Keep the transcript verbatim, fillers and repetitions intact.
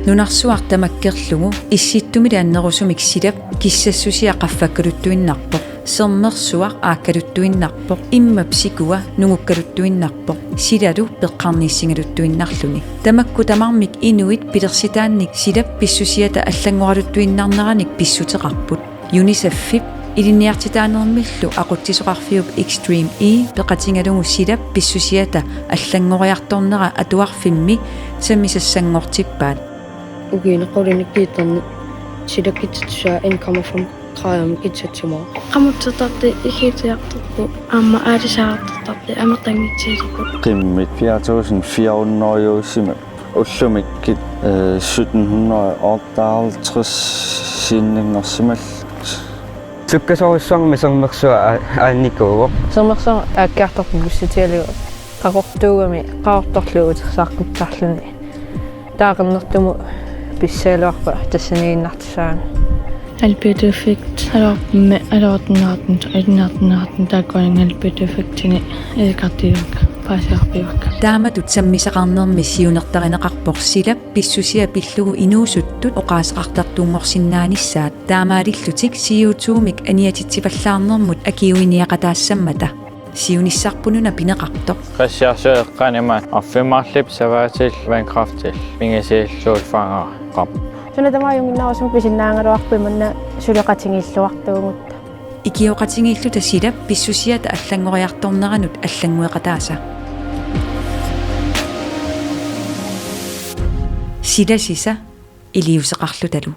Nunarsuaq tamakkerlugu issittumili annerusumik silap kissassusia qaffakkaluttuinnarpoq, sermersuaq aakkaluttuinnarpoq, immap sikua nungukkaluttuinnarpoq, silalu peqqarniissigaluttuinnarluni. Tamakku tamarmik inuit pilersitaannik silap pissusiata allanngoraluttuinnarneranik pissuteqarput. UNICEF-ip ilinniartitaanermillu aqutsisoqarfiup Extreme E peqatigalugu silap pissusiata allanngoriartornera atuarfimmi sammisassanngortippaat. Ukiuni qulinik kiitterni silap kissassusia en komma fem gradimik kissassimoq. Qamutsertartut ikiutsiartorput aamma aalisaartortartut amerlanngitsuulerput. Qimmit fire tusind fire hundrede eurosimapput. Ullumikkut, øh, sytten hundrede og otteoghalvtreds sinninnersimallutik. Sukkasoorujussuarmik sermersuaq aa-, aannikuuvoq. Sermersuaq aakkiartorput bussitigalugu qaqortuugami qaqortorlugu utersaaqqutsarluni. Taava qernertumut pissagaluarpat tassaniiginnartussaagami. Alpidofik aloorpummi aloortinneqartut, ilinnartinneqartut taakkununnga alpidofik tini ilikartiivakka paasiarpiivakka. Taamatut sammisaqarnermi siunertarineqarpoq silap pissusia pillugu inuusuttut oqaaseqartartunngorsinnaanissaat. Taamaalillutik C O two-mik aniatitsivallaarnermut akiuiniaqataassammata. Siunissarput una pineqartoq. Qassiarsueqqanima arfineq-marlunnik savaatillu vandkraftillu pingasuulluulluarneqarpoq. Suna tamaat ajunnginnerusumik pisinnaagaluarpoq imanna suleqatigiilluartuugutta. Ikioqatigiilluta silap pissusiata allanngoriartorneranut allanngueqataasa. Silasisa iliuuseqarlutalu.